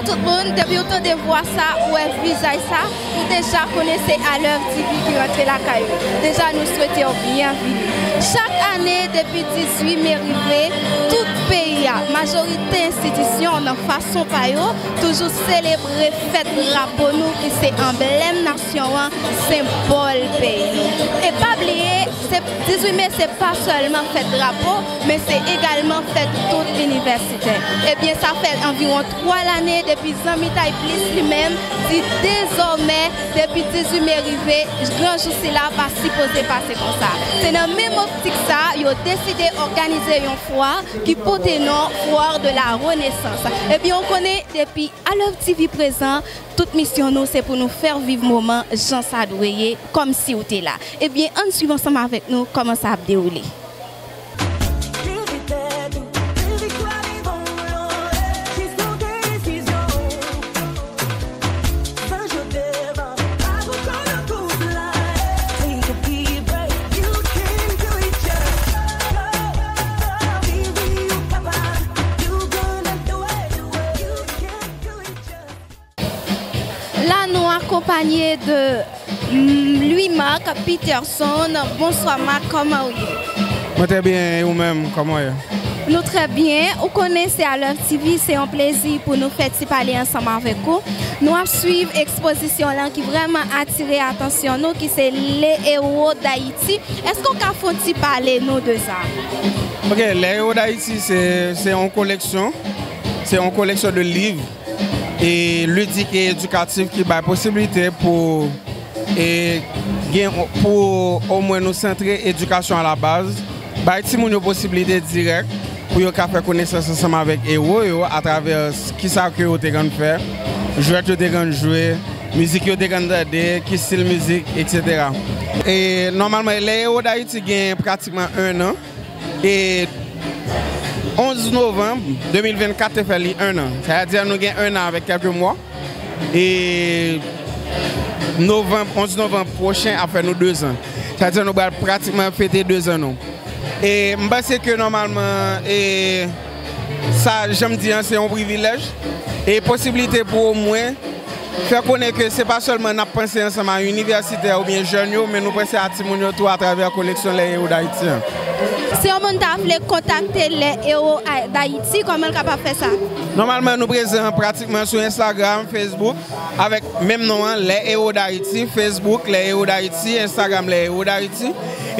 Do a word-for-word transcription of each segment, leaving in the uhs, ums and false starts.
Tout moun, depi w tande vwa sa, ou wè vizaj sa, ou deja konnen se Alèv T V ki rantre lakay ou. Deja, nou swete w byenvini. Chak ane, depi dizuit me rive, tout peyi a, majorite enstitisyon nan fason pa yo, toujou selebre fèt drapo nou ki se anblèm nasyon an, senbòl peyi nou. E pa bliye, se, dizuit me se pa sèlman fèt drapo, men se egalman fèt tout inivèsitè. Ebyen, sa fè anviwon twa lane depi Zanmitay Plis li menm di dezòmè, depi dizuit me rive, gran jou sila pa sipoze pase konsa. Se nan menm optik sa, yo deside òganize yon fwa ki pote non Foire de la Renaissance. Ebyen, ou konnen, depi Alèv T V prezan, tout misyon nou se pou nou fè w viv moman jan sa dwe ye, kòmsi w te la. Ebyen, ann swiv ansanm avèk nou kòman sa ap dewoule. La, nou akonpanye de, mm, Louis Marc Peterson. Bonswa, Marc, kòman w ye? Mwen trè byen, e ou menm, kòman w ye? Nou trè byen. Ou konnen se Alèv T V, se yon plezi pou nou fè ti pale ansanm avèk ou. Nou ap swiv ekspozisyon lan ki vrèman atire atansyon nou, ki se Les Héros d'Haïti. Èske w ka fè yon ti pale nou de sa? Ok, Les Héros d'Haïti, se, se yon koleksyon, se yon koleksyon de liv e lidik e edikatif ki bay posiblite pou, e, gen, pou omwen nou santre edikasyon a la baz, bay timoun yo posiblite dirèk pou yo ka fè konesans ansanm avèk ewo yo atravè kisa ke yo te konn fè, jwèt yo te konn jwe, mizik yo te konn tande, ki stil mizik, etsetera. E nòmalman, Les Héros d'Haïti gen pratikman en an. E onz novanm de mil vennkat te fè li en an. Sa vle di nou gen en an avèk kèlke mwa. E novanm, onz novanm pwochen ap fè nou dezan. Sa vle di nou pral pratikman fete dezan nou. E m panse ke nòmalman, e sa, jan m di an, se yon privilèj e posiblite pou omwen fè konnen ke se pa sèlman n ap panse ansanm a inivèsitè oubyen jèn yo, men nou panse a timoun yo tou atravè koleksyon Les Héros d'Haïti an. Si yon moun ta vle kontakte Les Héros a-, d'Haïti, kòman l kapab fè sa? Nòmalman, nou prezan pratikman sou Instagram, Facebook, avèk menm non an, Les Héros d'Haïti, Facebook, Les Héros d'Haïti, Instagram, Les Héros d'Haïti.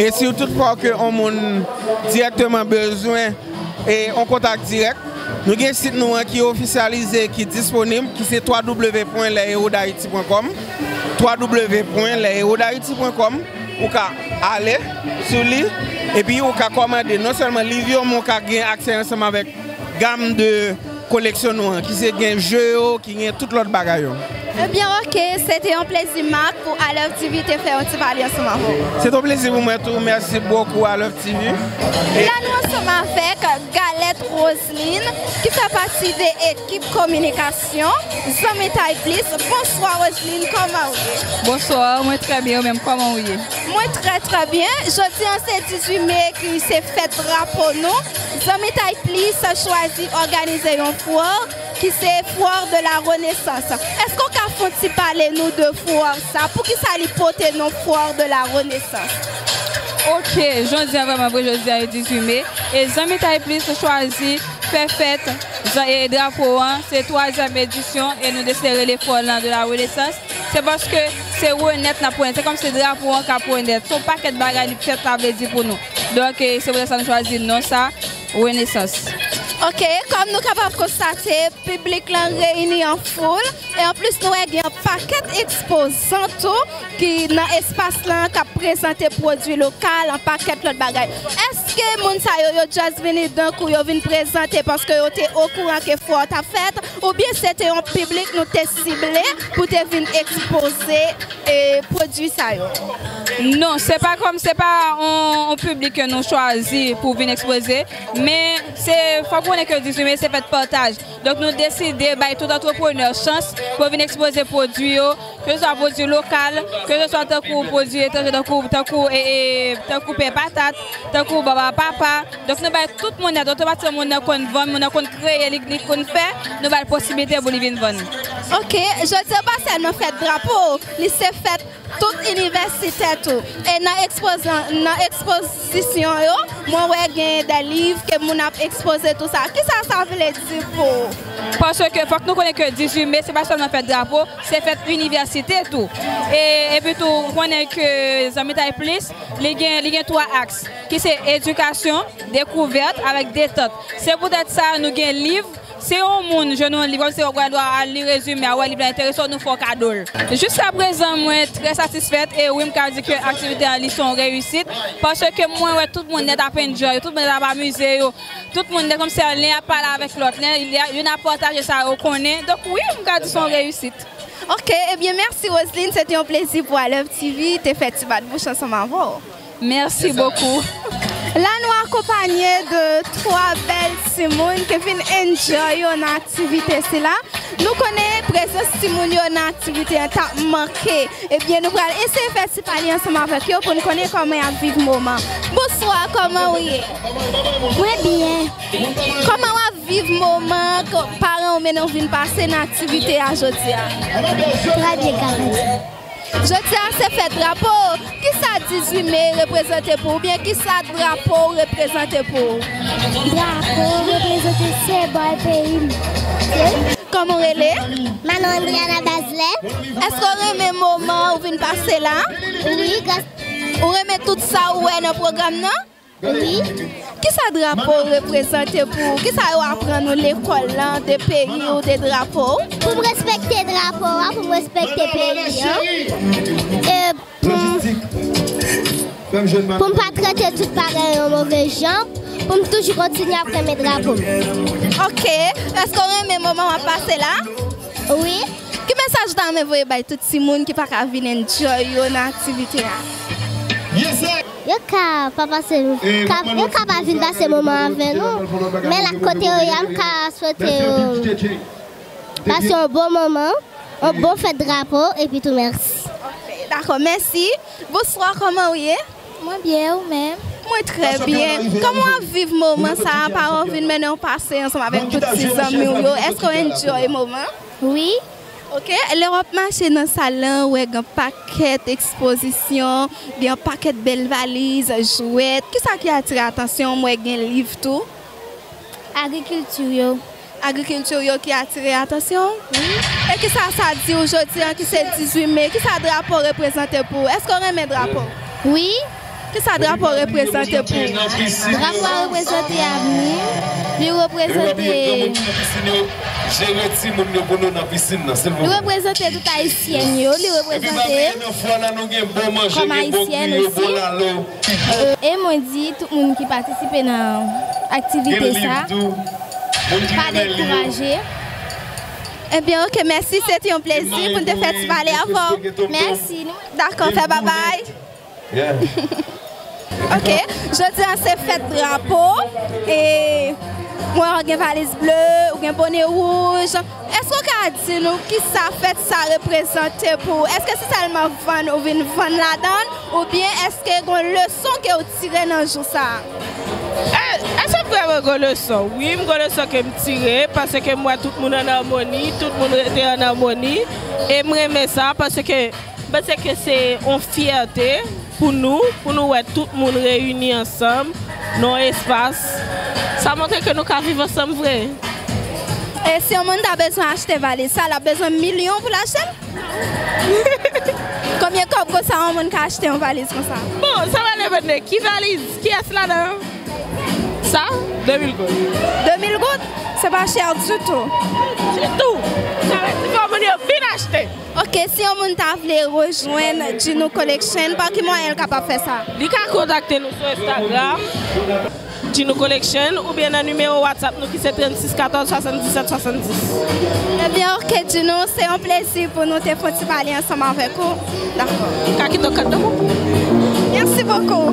E si toutfwa ke yon moun dirèkteman bezwen e yon kontak dirèk. Nou gen sit nou an ki ofisyalize, ki disponib, ki se w w w pwen les héros d'haïti pwen kòm, w w w pwen les héros d'haïti pwen kòm. Ou ka ale sou li, epi ou ka kòmande non sèlman liv yo, men ou ka gen aksè ansanm avèk gam de koleksyon nou an, ki se gen je yo, ki gen tout lòt bagay yo. Ebyen, oke, se te yon plezi, Marc, pou Alèv T V te fè yon ti pale ansanm avè w. Se te yon plezi pou mwen tou. Mèsi bokou, Alèv T V. E la, nou ansanm avèk Galette Roseline, ki fè pati de ekip kominikasyon Zanmitay Plis. Bonswa, Roseline, kòman w ye? Bonswa, mwen trè byen, ou menm, kòman w ye? Mwen trè, trè byen. Jodi an, se dizuit me, ki se fèt drapo nou. Zanmitay Plis chwazi òganize yon fwa ki se Foire de la Renaissance. Èske w ka fè yon ti pale nou de fwa sa? Poukisa li pote non Foire de la Renaissance? Ok, jodi an vrèman vre, jodi an e dizuit me. E Zanmitay Plis chwazi fè fèt zan-, e drapo an, se twazyèm edisyon e nou deside rele Foire lan de la Renaissance. Se paske se renèt n ap renèt. Se kòmsi drapo an k ap renèt. Se yon pakèt bagay li fèt, sa vle di pou nou. Donk, e, se poutèt sa nou chwazi non sa, Renesans. Ok, kòm nou kapab konstate, piblik lan reyini an foul. E anplis, nou wè gen yon pakèt ekspozan tou ki nan espas lan k ap prezante pwodui lokal, yon pakèt lòt bagay. Èske moun sa yo, yo just vini dan kou, yo vin prezante paske yo te okouran ke fwa t ap fèt? Oubyen se te yon piblik nou te sible pou te vin ekspoze, e, pwodui sa yo? Non, se pa kòm, se pa yon, yon piblik ke nou chwazi pou vin ekspoze, men se, fòk ou konnen ke dizuit me se fèt pataj. Donk nou deside bay tout antreprenè chans pou vin ekspoze pwodui yo, ke se swa pwodui lokal, ke se swa tankou pwodui etranje, tankou, tankou, e, e, tankou pen patat, tankou baba papa. Donk nou bay tout moun nèt, otomatikman moun nan konn vann, moun nan konn kreye, li, li konn fè, nou ba l posiblite pou li vin vann. Ok, jodi a pa sèlman fèt drapo, li se fèt tout inivèsitè tou. E nan ekspozan, nan ekspozisyon yo, mwen wè gen de liv ke moun ap ekspoze tou sa. Kisa sa vle di pou ou? Paske fòk nou konnen ke dizuit me, se pa sèlman fèt drapo, se fèt inivèsite tou. E, epi tou, ou konnen ke Zanmitay Plis, li gen, li gen twa aks, ki se edikasyon, dekouvèt avèk detant. Se poutèt sa nou gen liv. Si yon moun jwenn yon liv, kòmsi w gen dwa al li rezime a, wè liv la enterese w, nou fè w kado l. Jiskaprezan, mwen trè satisfèt e wi, m ka di ke aktivite a, li se yon reyisit, paske mwen wè tout moun nèt ap enjoy, tout moun nèt ap amize yo, tout moun nèt kòmsi lè y ap pale avèk lòt, lè, lè youn ap pataje sa yo konnen. Donk wi, m ka di se yon reyisit. Ok, ebyen mèsi Roseline, se te yon plezi pou Alèv T V te fè ti bat bouch ansanm avè w. Merci beaucoup. La nou akonpanye de twa bèl timoun ki vin enjoy yo nan aktivite sila. Nou konnen prezans timoun yo nan aktivite an t ap manke. Ebyen, nou pral eseye fè ti pale ansanm avèk yo pou n konnen kòman y ap viv moman. Bonswa, kòman ou ye? Mwen byen. Kòman w ap viv moman ke paran w mennen w vin pase nan aktivite a jodi a? Trè byen, Karine. Jodi a se fèt drapo. Kisa dizuit me reprezante pou ou, oubyen kisa drapo reprezante pou ou? Drapo reprezante senbòl peyi m. Kòman w rele? Manon Andriana Bazlè. Èske w renmen moman ou vin pase la? Wi, gras. Ou renmen tout sa ou wè nan pwogram nan? Wi. Kisa drapo w reprezante pou ou? Kisa yo aprann ou lekòl lan de peyi w, de drapo w? Pou m respekte drapo a, pou m respekte peyi an. E pou m, pou m pa trete tout bagay yon move jan, pou m toujou kontinye ap renmen drapo m. Ok. Èske w renmen moman w ap pase la? Wi. Ki mesaj ou ta renmen voye bay tout timoun ki pa ka vin enjoy yo nan aktivite a? Yo ka pa pase, ka, yo ka pa vin pase moman avè nou, men la kote yo ye a, m ka swete yo pase yon bon moman, yon bon fèt drapo, epi tou mèsi. Ok, dakò, mèsi. Bonswa, kòman ou ye? Mwen byen, ou menm? Mwen trè byen. Kòman w ap viv moman sa a, paran w vin mennen w pase ansanm avèk tout ti zanmi w yo? Èske w enjoy moman? Wi. Ok, lè w ap mache nan sal lan, ou wè gen pakèt ekspozisyon, gen pakèt bèl valiz, jwèt. Kisa ki atire atansyon w? M wè gen liv tou. Agrikilti yo. Agrikilti yo ki atire atansyon w? Wi. E kisa sa di w jodi a ki se dizuit me? Kisa drapo reprezante pou ou? Èske w renmen drapo? Wi. Kisa drapo reprezante pou ou? Drapo a reprezante avni, li reprezante, jere timoun yo pou nou nan pisin nan, silvouplè. Li reprezante tout ayisyèn yo, li reprezante kòm ayisyèn osi. E mwen di tout moun ki patisipe nan aktivite sa, pa dekouraje. Ebyen, ok, mèsi, se te yon plezi pou n te fè ti pale avè w. Mèsi. Dakò, fè babay. Ok, jodi a se fèt drapo, e mwen wè w gen valiz ble, ou gen bone wouj. Èske w ka di nou kisa fèt sa reprezante pou ou? Èske se sèlman vann ou vin vann ladan l, oubyen èske gen leson ke w tire nan jou sa a? E, èske vrèman gen leson? Wi, m gen leson ke m tire, paske m wè tout moun ann amoni, tout moun rete ann amoni, e m renmen sa, paske m panse ke se yon fyète pou nou, pou nou wè tout moun reyini ansanm nan yon espas. Sa montre ke nou ka viv ansanm vre. E si yon moun ta bezwen achte valiz sa, l ap bezwen milyon pou l achte l? Konbyen kòb konsa yon moun ka achte yon valiz konsa? Bon, sa va depann de ki valiz, kiyès ladan. Sa, de mil goud. De mil goud? Se pa chè ditou. Ditou. Sa vle di fò moun yo vin achte. Ok, si yon moun ta vle rejwenn Ginou Collection, pa ki mwayen l kapab fè sa? Li ka kontakte nou sou Instagram. Gino Collection oubyen nan nimewo WhatsApp nou ki se trannsis katòz swasanndisèt swasanndis. Ebyen, oke, Gino, se yon plezi pou nou te fè yon ti pale ansanm avèk ou. Dakò. Ka kite w kat nan mwen. Merci beaucoup.